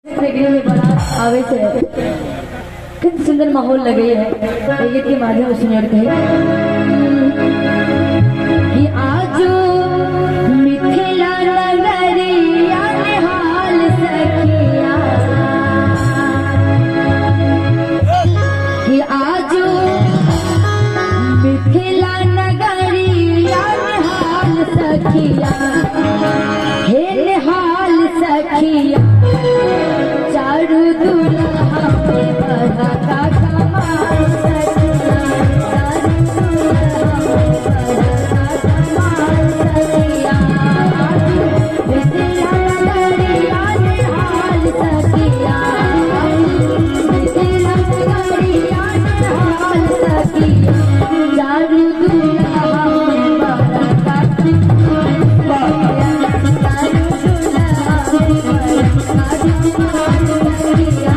में बड़ा आवे से कितना सुंदर माहौल लगे है। गीत के माध्यम से सुनिए और कहे कि आज मिथिला नगरिया निहाल सखिया, कि आज मिथिला नगरिया निहाल सखिया, हे निहाल सखिया, चारू दुल्हा में बरका कमाल सखिया, चारू दुल्हा में बरका कमाल सखिया, मिथिला नगरिया निहाल सखिया, मिथिला नगरिया निहाल सखिया, चारू दुल्हा में बरका कमाल सखिया, चारू दुल्हा में बरका कमाल सखिया।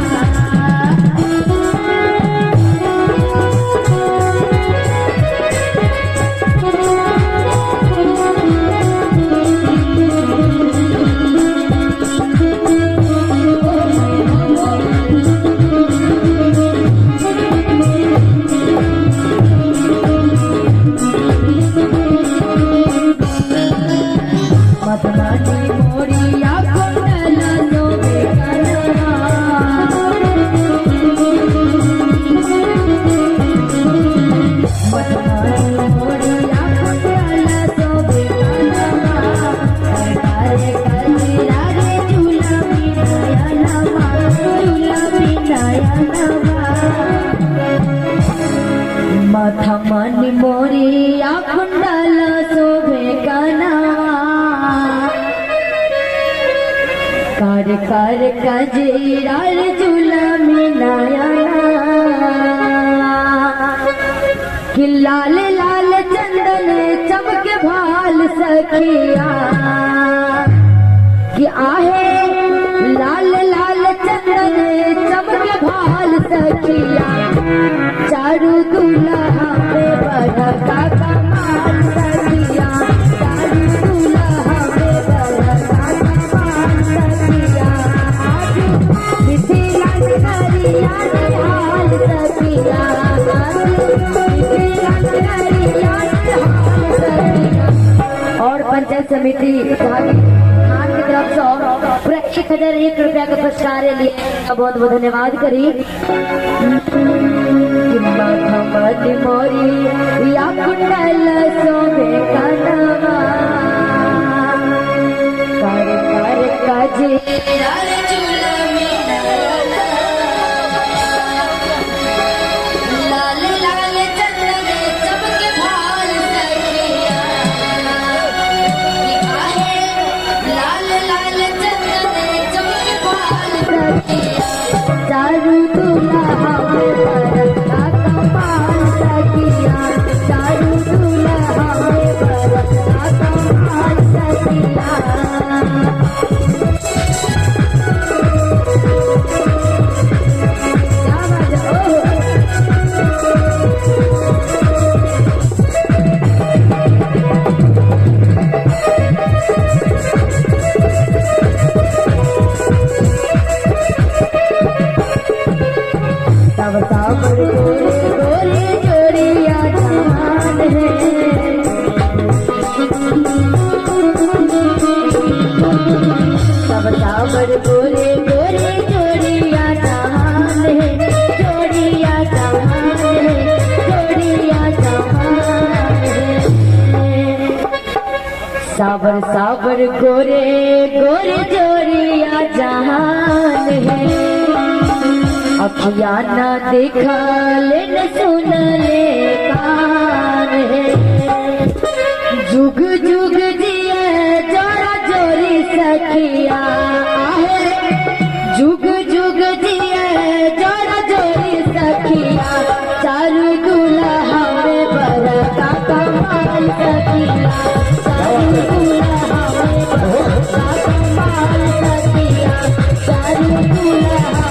मधुमती मोरिया कुंडल शोभे कनवा, मधुमती मोरिया कुंडल शोभे कनवा, रे कजरा रे झूला नयनवा, झूला नयनवा, माथा मन मोरिया कुंडल शोभे कनवा, कर कर कजरा रे झूला नयनवा, कि लाल लाल चंदन चमके भाल सखिया, कि आहे लाल लाल चंदन चमके भाल सखिया, चारू दुल्हा में बरका कमाल सखिया, चारू दुल्हा में बरका कमाल सखिया, आज मिथिला नगरिया निहाल सखिया, मिथिला नगरिया निहाल सखिया। और पंचायत समिति खान की तरफ से पूरा 1001 रुपया का पुरस्कार लिए बहुत बहुत धन्यवाद करी। मोरी या कुंडल शोभे कनवा, कर कर कजरा रे झूला लाल लाल चंदन चमके भाल सखिया, आहे लाल लाल चंदन चमके भाल सखिया, चारू दुल्हा में बरका कमाल सखिया, चारू दुल्हा में बरका कमाल सखिया। क्या बात है, ओहो। सब साबर गोरे गोरे जोड़िया जहान है, सब साबर गोरे गोरे जोड़िया जहान है, जोड़िया जहान है, जोड़िया जहान है, साबर साबर गोरे गोरे जोड़िया जहान है, अखिया ना देखा ले न सुन ले कान है, जुग जुग जिए जोरा जोरी सखिया, आहे जुग जुग जिए जोरा जोरी सखिया, चारू दुल्हा में बरका कमाल सखिया, चारू दुल्हा में बरका कमाल सखिया, चारू दुल्हा